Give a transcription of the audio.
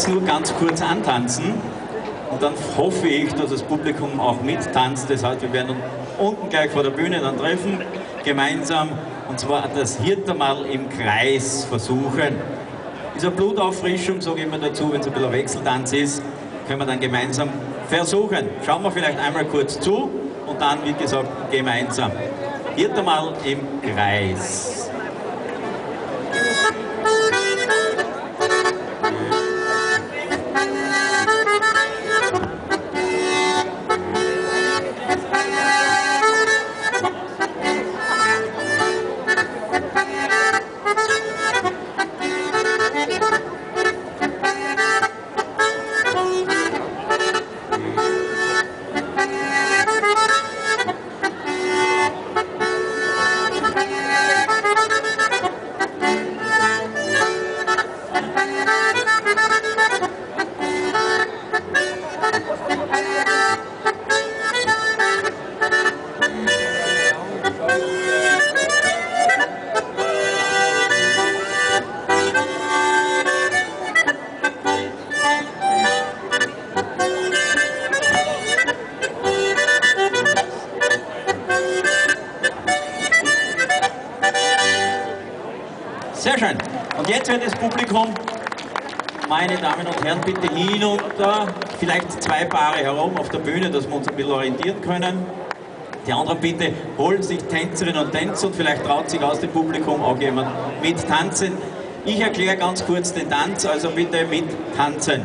Nur ganz kurz antanzen und dann hoffe ich, dass das Publikum auch mittanzt. Das heißt, wir werden uns unten gleich vor der Bühne dann treffen, gemeinsam, und zwar das Hirtermal im Kreis versuchen. Ist eine Blutauffrischung, sage ich immer dazu, wenn es ein bisschen ein Wechseltanz ist, können wir dann gemeinsam versuchen. Schauen wir vielleicht einmal kurz zu und dann, wie gesagt, gemeinsam. Hirtermal im Kreis. Sehr schön. Und jetzt wird das Publikum, meine Damen und Herren, bitte hinunter, vielleicht zwei Paare herum auf der Bühne, dass wir uns ein bisschen orientieren können. Die anderen bitte holen sich Tänzerinnen und Tänzer und vielleicht traut sich aus dem Publikum auch jemand mit tanzen. Ich erkläre ganz kurz den Tanz, also bitte mit tanzen.